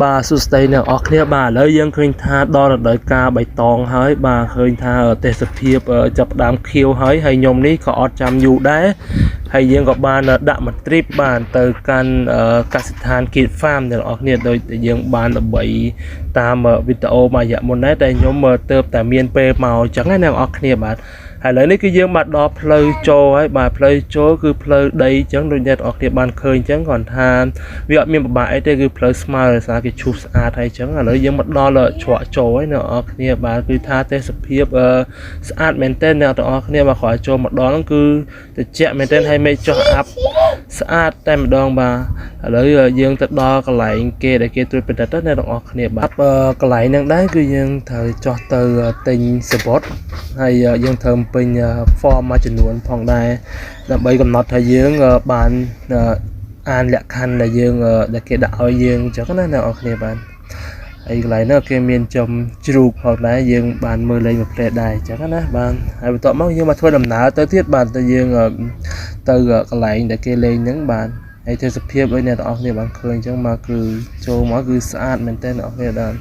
បាទសួស្តីអ្នកនរគ្នាបាទឥឡូវយើងឃើញថាដល់រដូវកាលបៃតងហើយបាទឃើញថាទេសភាពចាប់ផ្ដើមខៀវហើយហើយខ្ញុំនេះក៏អត់ចាំយូរដែរហើយយើងក៏បានដាក់មួយ trip បាទទៅកាន់កសិដ្ឋាន Kid Farm អ្នកនរគ្នាដោយតែយើងបានល្បីតាមវីដេអូមួយរយៈមុនដែរតែខ្ញុំទៅតែមានពេលមកអញ្ចឹងណាអ្នកនរគ្នាបាទហើយឥឡូវនេះគឺយើងបានដល់ផ្លូវចូលហើយបាទផ្លូវចូលគឺផ្លូវដីអញ្ចឹងដូចអ្នកនរគ្នាបានឃើញអញ្ចឹងគ្រាន់ថាវាអត់មានពិបាកអីទេគឺផ្លូវស្មើដោយសារគេឈូសស្អាតហើយអញ្ចឹងឥឡូវយើងមកដល់ច្រកចូលហើយអ្នកនរគ្នាបាទគឺថាទេសភាពស្អាតមែនទែនអ្នកទាំងអស់គ្នាបាទគ្រាន់ចូលមកដល់ហ្នឹងគឺត្រជាក់មែនទែនហើយមេឃចុះអាប់ស្អាតតែម្ដងបាទឥឡូវយើងទៅដល់កន្លែងគេដែលគេត្រួតពិនិត្យណាអ្នកទាំងអស់គ្នាបាទកន្លែងហ្នឹងដែរគឺយើងត្រូវចោះទៅទិញសំបុត្រហើយយើងត្រូវបំពេញ form មួយចំនួនផងដែរដើម្បីកំណត់ថាយើងបានអានលក្ខខណ្ឌដែលយើងដែលគេដាក់ឲ្យយើងអញ្ចឹងណាអ្នកនរគ្នាបាទហើយកន្លែងនោះគេមានចំជ្រូកផងដែរយើងបានមើលលេងមួយផ្លែដែរអញ្ចឹងណាបាទហើយបន្ទាប់មកយើងមកធ្វើដំណើរទៅទៀតបាទទៅយើងទៅកន្លែងដែលគេលេងហ្នឹងបាទហើយទេសភាពឲ្យអ្នកទាំងអស់គ្នាបានឃើញអញ្ចឹងមកគឺចូលមកគឺស្អាតមែនទែនអ្នកនរគ្នាបាទ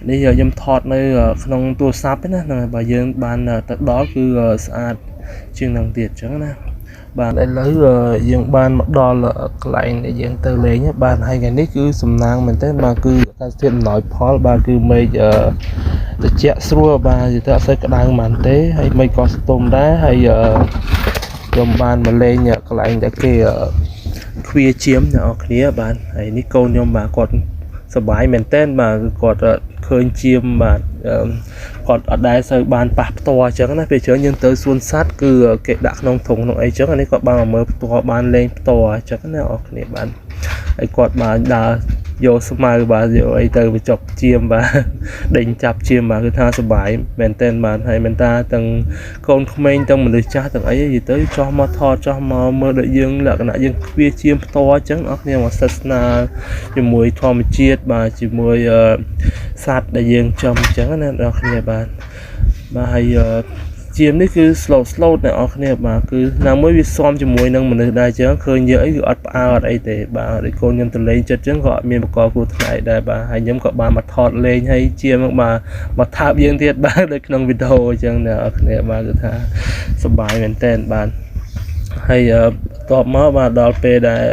នេះខ្ញុំថតនៅក្នុងទូរស័ព្ទណាហ្នឹងហើយបើយើងបានទៅដល់គឺស្អាតជាងនឹងទៀតអញ្ចឹងណាបាទឥឡូវយើងបានមកដល់កន្លែងដែលយើងទៅលេងបាទហើយថ្ងៃនេះគឺសំណាងមែនទែនបាទគឺអាកាសធាតុអំណោយផលបាទគឺមេឃត្រជាក់ស្រួលបាទនិយាយទៅអត់សូវក្តៅប៉ុន្មានទេហើយមេឃក៏ស្ទុំដែរហើយខ្ញុំបានមកលេងកន្លែងដែលគេឃ្វាចៀមអ្នកនរគ្នាបាទហើយនេះកូនខ្ញុំបាទគាត់សប្បាយមែនទែនបាទគឺគាត់ឃើញចៀមបាទគាត់អត់ដែលសូវបានប៉ះផ្ទាល់អញ្ចឹងណាពេលច្រើនយើងទៅសួនសត្វគឺគេដាក់ក្នុងធុងក្នុងអីចឹងអានេះគាត់បានមកមើលផ្ទាល់បានលេងផ្ទាល់អញ្ចឹងណាអ្នកនរគ្នាបាទហើយគាត់បានដើរយកស្មៅបាទយកអីទៅបញ្ចុកចៀមបាទដេញចាប់ចៀមបាទគឺថាសប្បាយមែនទែនបាទហើយមែនតាទាំងកូនក្មេងទាំងមនុស្សចាស់ទាំងអីនិយាយទៅចោះមកថតចោះមកមើលដូចយើងលក្ខណៈយើងខ្វៀចៀមផ្ទាល់អញ្ចឹងអ្នកគ្នាមកសិស្សស្នាលជាមួយធម្មជាតិបាទជាមួយសត្វដែលយើងចំអញ្ចឹងណាអ្នកគ្នាបាទបាទហើយជាមនេះគឺ slow slow អ្នកនរគ្នាបាទគឺណាមួយវាស៊ាំជាមួយនឹងមនុស្សដែរអញ្ចឹងឃើញយើងអីគឺអត់ផ្អើអត់អីទេបាទដូចកូនខ្ញុំទៅលេងចិត្តអញ្ចឹងក៏អត់មានបកគ្រោះថ្នាក់ដែរបាទហើយខ្ញុំក៏បានមកថតលេងហើយជាមបាទមកថើបយើងទៀតបាទដូចក្នុងវីដេអូអញ្ចឹងអ្នកនរគ្នាបាទគឺថាសប្បាយមែនតើបាទហើយបន្ទាប់មកបាទដល់ពេលដែល